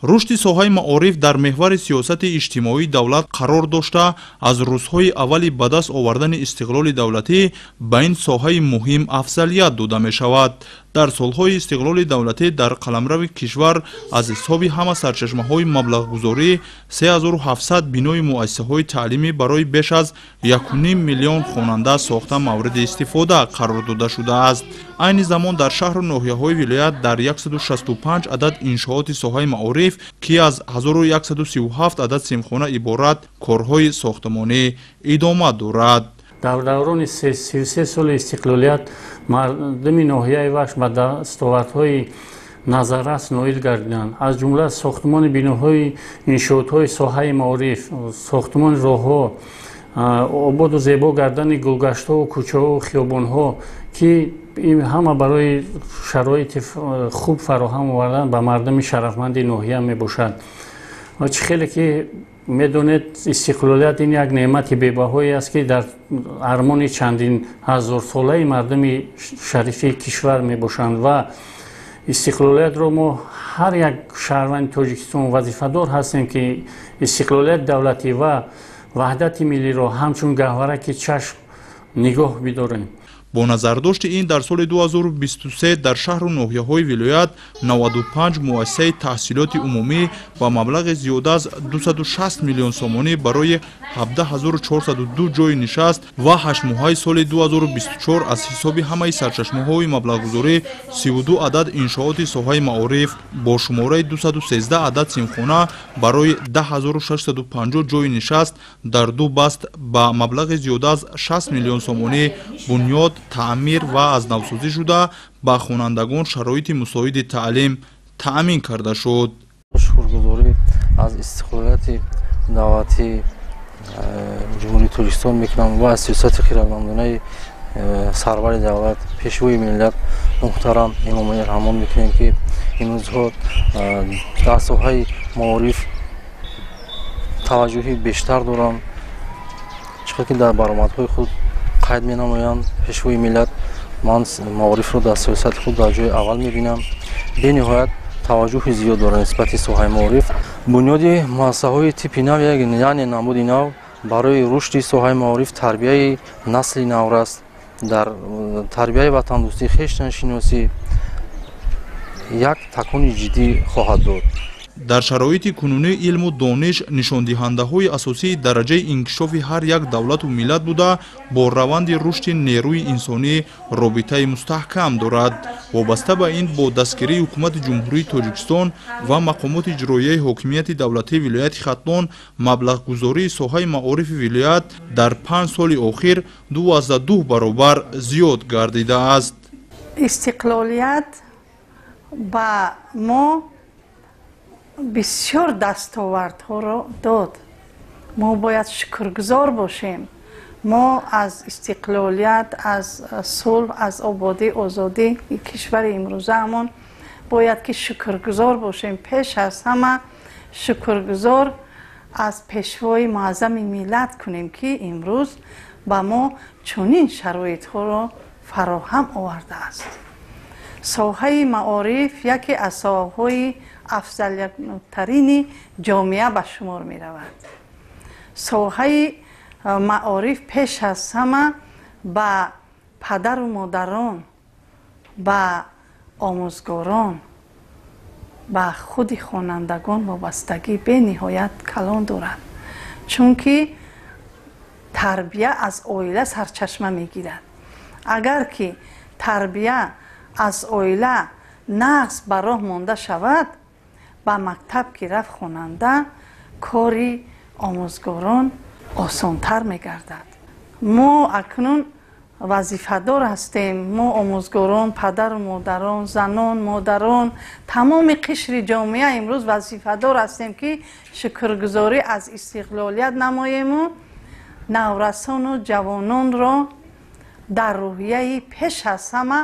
Рушди соҳаи маориф дар меҳвари сиёсати иҷтимоии давлат қарор дошта, аз рӯзҳои аввали ба даст овардани истиқлоли давлатӣ ба ин соҳаи муҳим афзалият дода мешавад. Дар солҳои истиқлоли давлатӣ дар қаламрави кишвар аз ҳисоби ҳама сарчашмаҳои маблағгузорӣ 3700 бинои муассисаҳои таълимӣ барои беш аз 1,5 миллион хонанда сохта мавриди истифода қарор дода шудааст. Айни замон дар шаҳру ноҳияҳои вилоят дар 165 адад иншооти соҳаи маориф, ки аз 1137 адад синфхона иборат, корҳои сохтмонӣ идома дорад. Дар даврони 33 соли истиқлолият мардуми ноҳияи Вахш ба дастовардҳои назаррас ноил гардиданд. Аз ҷумла сохтмони биноҳои иншоотҳои соҳаи маориф, сохтмони роҳҳо, ободу зебо гардани гулгаштҳову кӯчаҳову хиёбонҳо, ки ин ҳама барои шароити хуб фароҳам овардан ба мардуми шарафманди ноҳия мебошад. Ва чӣ хеле ки медонед, истиқлолият ин як неъмати бебаҳое аст, ки дар армони чандин ҳазорсолаи мардуми шарифи кишвар мебошанд ва истиқлолиятро мо ҳар як шаҳрванди Тоҷикистон вазифадор ҳастем, ки истиқлолияти давлатӣ ва ваҳдати миллиро ҳамчун гаҳвараки чашм нигоҳ бидорем. Бо назардошти ин дар соли 2023 дар шаҳру ноҳияҳои вилоят 95 муассисаи таҳсилоти умумӣ ба маблағи зиёда аз 260 миллион сомонӣ барои 17402 ҷойи нишаст ва ҳаштмоҳаи соли 2024 аз ҳисоби ҳамаи сарчашмаҳои маблағгузорӣ 32 адад иншооти соҳаи маориф бо шумораи 213 адад синфхона барои 10650 ҷойи нишаст дар ду баст ба маблағи зиёда аз 60 миллион сомонӣ бунёд, таъмир ва аз навсозӣ шуда, ба хонандагон шароити мусоиди таълим таъмин карда шуд. Шукргузорӣ аз истиқлолияти давлатии Ҷумҳурии Тоҷикистон мекунам ва аз сиёсати хирадмандонаи сарвари давлат, пешвои миллат муҳтарам Эмомалӣ Раҳмон мекунем, ки имрӯзҳо дар соҳаи маориф таваҷҷӯҳи бештар доранд. Чӣ қадр ки дар баромадҳои худ қайд менамоянд пешвои миллат, ман маорифро дар сиёсати худ дар ҷои аввал мебинам. Бениҳоят таваҷҷӯҳи зиёд дорад нисбати соҳаи маориф. Бунёди муассисаҳои типи нав, яъне намуди нав, барои рушди соҳаи маориф, тарбияи насли навраст, дар тарбияи ватандӯстӣ, хештаншиносӣ як такони ҷиддӣ хоҳад дод. Дар шароити кунунӣ илму дониш нишондиҳандаҳои асосии дараҷаи инкишофи ҳар як давлату миллат буда, бо раванди рушди нерӯи инсонӣ робитаи мустаҳкам дорад. Вобаста ба ин, бо дастгирии Ҳукумати Ҷумҳурии Тоҷикистон ва мақомоти иҷроияи ҳокимияти давлатии вилояти Хатлон маблағгузории соҳаи маорифи вилоят дар 5 соли охир 2,2 баробар зиёд гардидааст. Истиқлолият ба мо бисёр дастовардҳоро дод. Мо бояд шукргузор бошем. Мо аз истиқлолият, аз сулҳ, аз ободӣ, озодии кишвари имрӯзаамон бояд ки шукргузор бошем. Пеш аз ҳама шукргузор аз пешвои муаззами миллат кунем, ки имрӯз ба мо чунин шароитҳоро фароҳам овардааст. Соҳаи маориф яке аз соҳаҳои афзалиятнокарини ҷомеа ба шумор меравад. Соҳаи маориф пеш аз ҳама ба падару модарон, ба омӯзгорон, ба худи хонандагон вобастагӣ бениҳоят калон дорад, чунки тарбия аз оила сарчашма мегирад. Агар ки тарбия аз оила нағз ба роҳ монда шавад, ба мактаб ки рафт хонанда, кори омӯзгорон осонтар мегардад. Мо акнун вазифадор ҳастем, мо омӯзгорон, падару модарон, занон, модарон, тамоми қишри ҷомеа имрӯз вазифадор ҳастем, ки шукргузорӣ аз истиқлолият намоему наврасону ҷавононро дар рӯҳияи пеш аз ҳама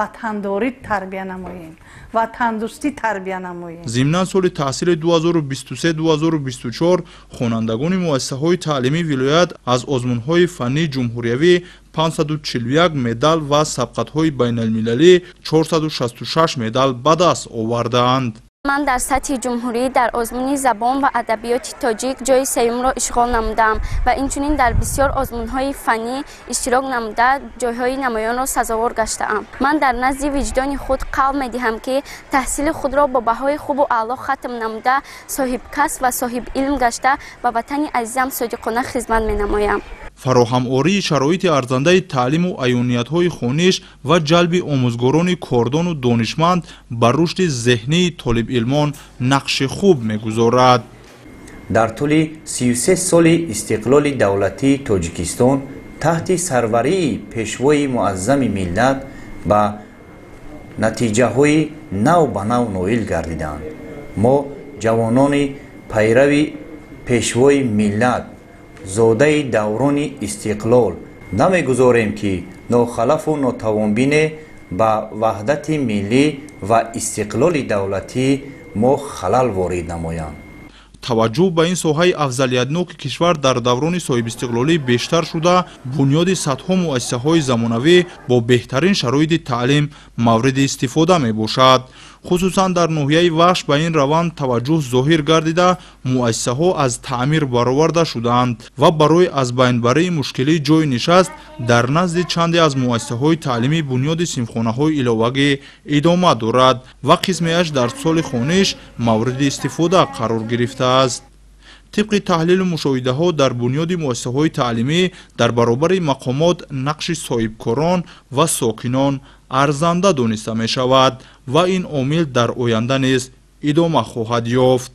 ватандорӣ тарбия намоем, ватандӯстӣ тарбия намоем. Зимнан соли таҳсили 2023-2024 хонандагони муассисаҳои таълимии вилоят аз озмунҳои фаннии ҷумҳуриявӣ 541 медал ва сабқатҳои байналмилалӣ 466 медал ба даст овардаанд. Ман дар сатҳи ҷумҳурӣ дар озмуни забон ва адабиёти тоҷик ҷойи сеюмро ишғол намудам ва инчунин дар бисёр озмунҳои фаннӣ иштирок намуда, ҷойҳои намоёнро сазовор гаштаам. Ман дар назди виҷдони худ қавл медиҳам, ки таҳсили худро бо баҳои хубу аъло хатм намуда, соҳибкасб ва соҳибилм гашта, ба ватани азизам содиқона хизмат менамоям. Фароҳамории шароити арзандаи таълиму аёниятҳои хониш ва ҷалби омӯзгорони кордону донишманд ба рушди зеҳнии толибилмон нақши хуб мегузорад. Дар тӯли 33 соли истиқлоли давлатии Тоҷикистон таҳти сарварии Пешвои Муаззами миллат ба натиҷаҳои нав ба нав ноил гардиданд. Мо, ҷавонони пайрави Пешвои миллат, зодаи даврони истиқлол, намегузорем, ки нохалафу нотавонбине ба ваҳдати миллӣ ва истиқлоли давлатии мо халал ворид намоянд. Таваҷҷӯҳ ба ин соҳаи афзалиятноки кишвар дар даврони соҳибистиқлолӣ бештар шуда, бунёди садҳо муассисаҳои замонавӣ бо беҳтарин шароити таълим мавриди истифода мебошад. Хусусан дар ноҳияи Вахш ба ин раванд таваҷҷӯҳ зоҳир гардида, муассисаҳо аз таъмир бароварда шудаанд ва барои аз байнбарии мушкилии ҷойи нишаст дар назди чанде аз муассисаҳои таълимӣ бунёди синфхонаҳои иловагӣ идома дорад ва қисмеаш дар соли хониш мавриди истифода қарор гирифтааст. Тибқи таҳлилу мушоҳидаҳо, дар бунёди муассисаҳои таълимӣ дар баробари мақомот нақши соҳибкорон ва сокинон арзанда дониста мешавад ва ин омил дар оянда низ идома хоҳад ёфт.